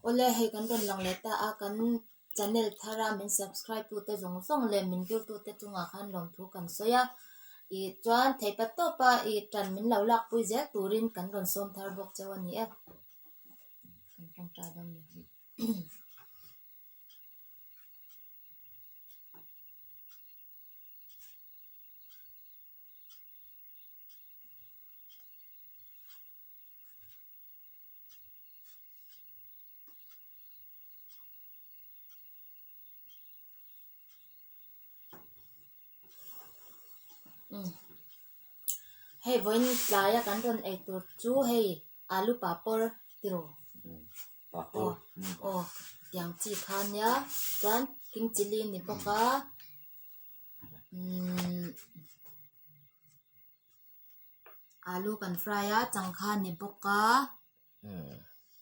Awle hei kan rawn lang leh ta a, kan channel thar a min subscribe tute zawng zawng leh min view tute chungah khan lawmthu kan sawi a, ih chuan theihpat tawp a ih tan min lo lakpui zel turin kan rawn sawm thar bawk cheu a ni e. Kan tawngtai dawn ni. Hei vawiin tlaia kan rawn ei tur chu hei alu papawr tiraw aw aw tiang chi kha ania chuan king chilli a ni bawk a umm. Alu kan fry a changkha ni bawk a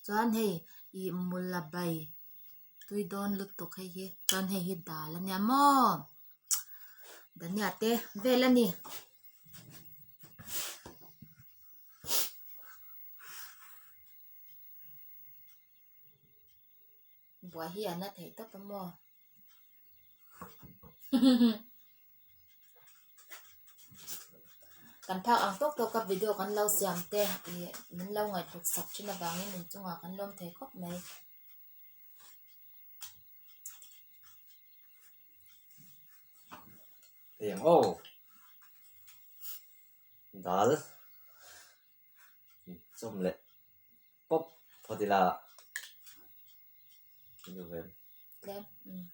chuan hei ih mula bai tui dawn lutuk hei hi chuan hei hi dal a nia maw dhania te vel a ni. Buai hi a na thei tawp a maw Kan phak ang tawk tawk a video kan lo siam te ih min lo ngaihthut sak thin avangin inchungah kan lawm thei khawp mai. Eng aw dal chawm leh pawp phawt ila duh ve. Tlem umm.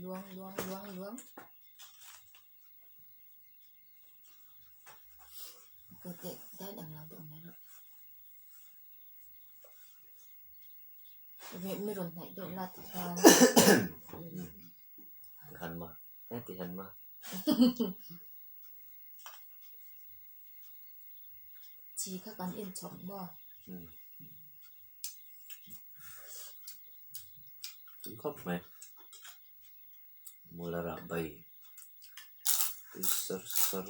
Luang luang luang luang. Ka teh dan ang lo deuh mai rawh. Mi rawn hnaih deuh la ti khan. Han ma. He ti han ma. Chi kha kan inchhawp maw? Tui khawp mai. Mula rah bai. Tui sar sar.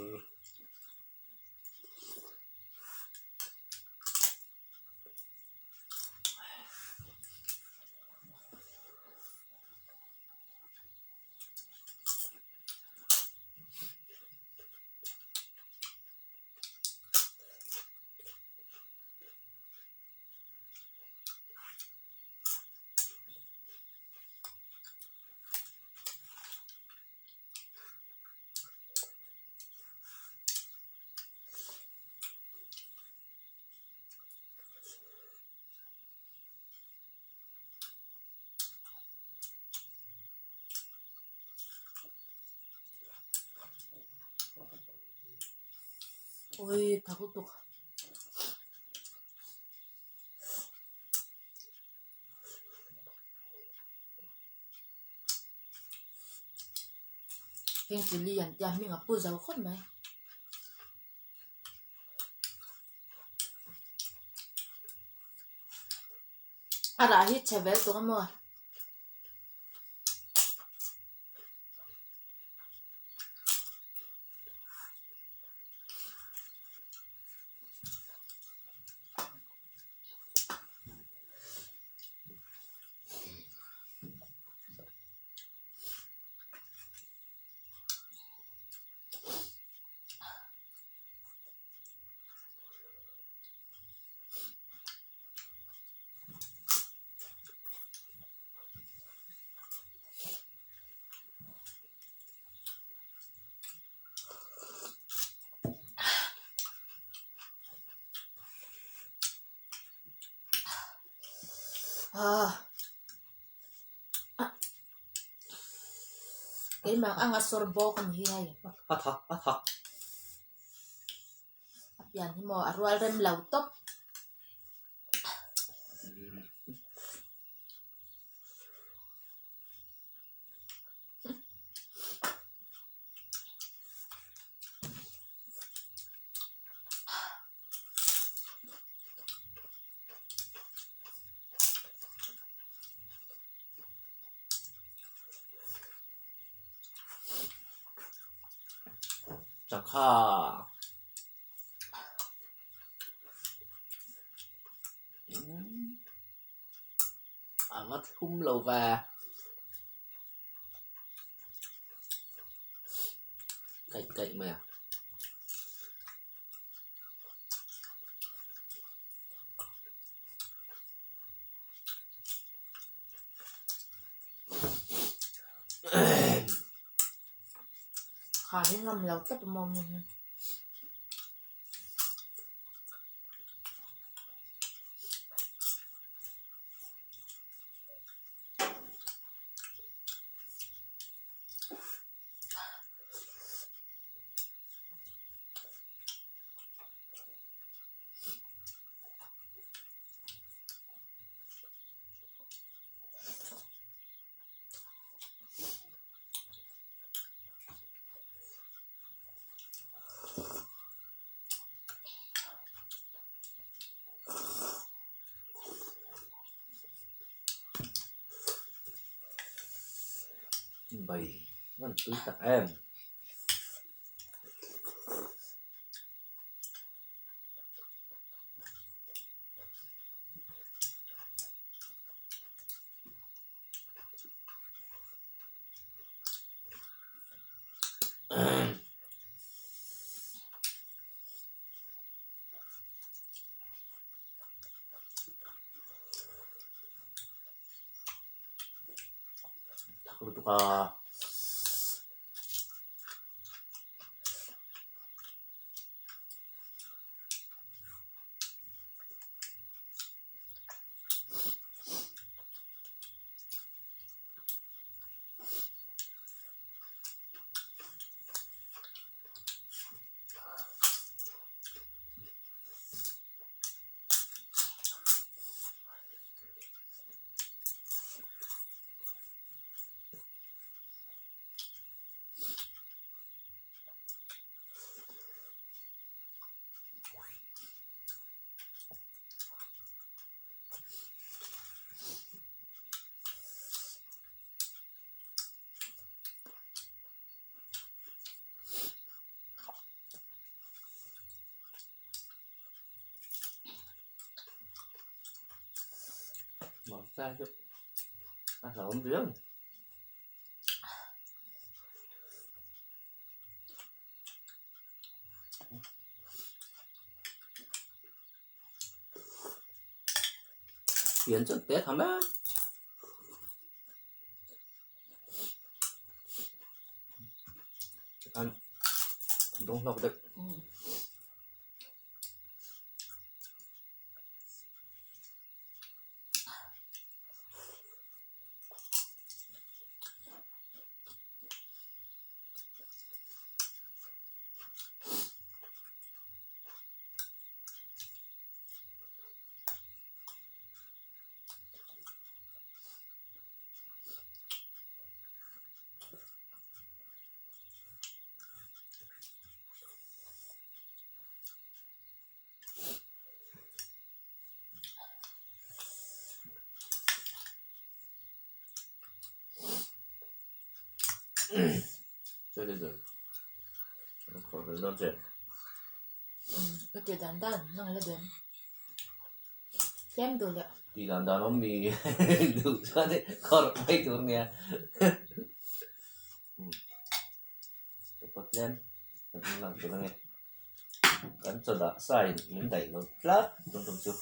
Ui tha lutuk. Heng chilli an tia hming a pu zo khawp mai. A rah hi chhe vel tawh a maw? Keimah anga sawr bawk a ni hi hei. A tha a tha. A pian hi maw a rual rem lo tawp. Changkha. va thlum lo ve. Kaih kaih mai a. Kha hi ngam lo tlat a mawm hi. Bai ngan tui tak em. Thak lutuk a. Hmarcha hi chu a hlauhawm viau a ni. Pian chuan te tham e. Tikhan dawng hlawk deuh. I ti dan dan nang la den tlem duh leh. Ti dan dan awm mi duh chuan khawrh mai tur nia. Chawpawt tlem kan lak duh ange. Kan chaw dah sa in min daih lo tlat tum tum chu.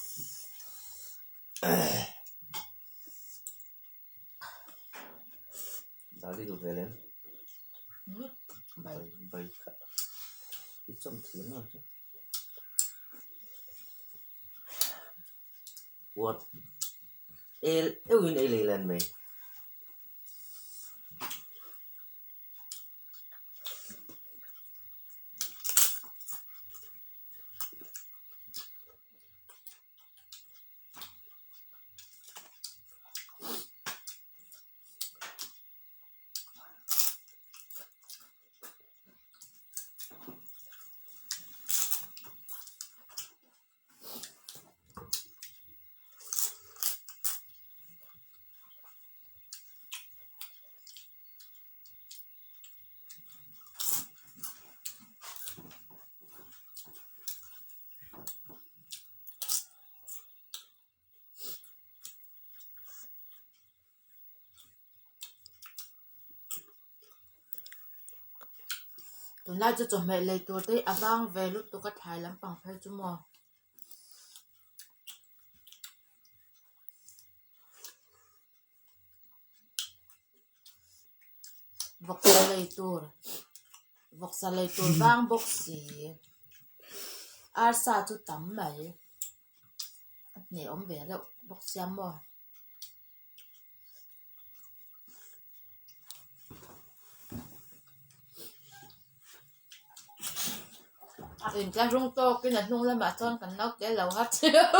Dali duh ve lem. Bai bai kha i chawm thiam lo chu. Uat el euhin ei lei lan mai. Tunlai chu chawhmeh lei tur te hi a vang ve lutuk a thlai lampang phei chu maw. Vawksa lei tur vawksa lei tur vang bawk si arsa chu tam mai a hneh awm ve reuh bawk sia maw. Inthlahrung tawkin a hnung lamah chuan kan naute lo ha chiau.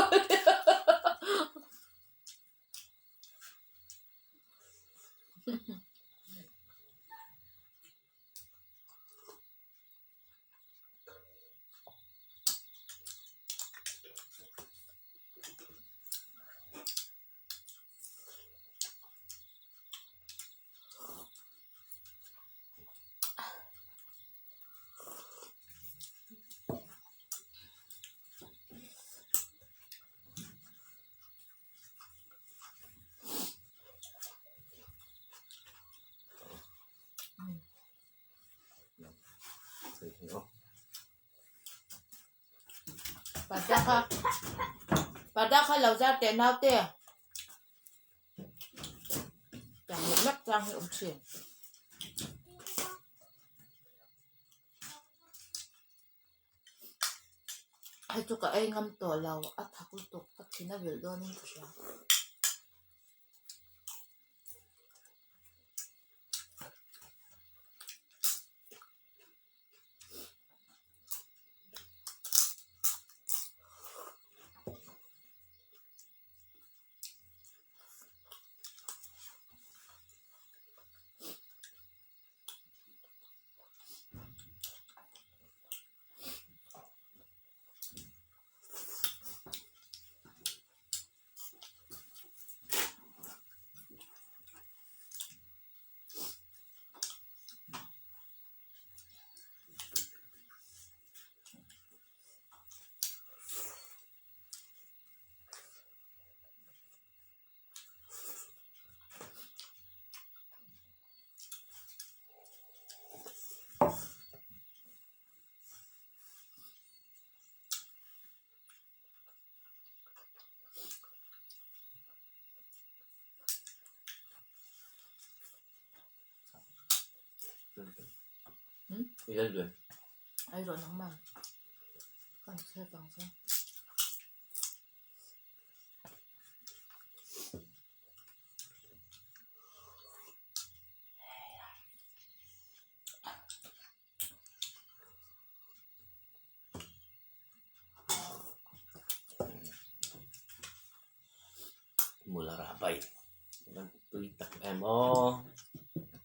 Parda kha parda kha lo zar teh naute chang leh mek chang hi awm thin. Hei chu ka ei ngam tawh lo a thak lutuk ka thin a vilh dawnin ka hria. Ai rawh nangmah kan chhiat ang che. Mula rah bai kan tui tak em aw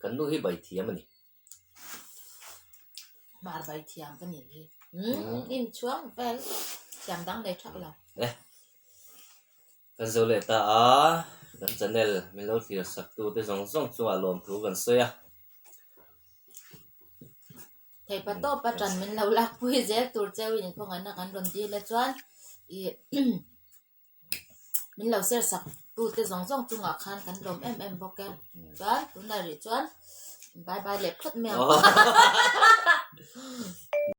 kan nu hi bai thiam a ni. Hmar bai thiam ka nih hi umm inchhuang vel thiam dang nei thak lo. Kan zo leh ta a, kan channel min lo thlir sak tu te zawng zawng chungah lawmthu kan sawi a. Theihpa tawp a tan min lo lak pui zel tur cheu in khawngaihna kan rawn dil a chuan ih min lo share sak tu te zawng zawng chungah khan kan lawm em em bawk e. Chuan tunah rih chuan bye bye leh phawt mai ang.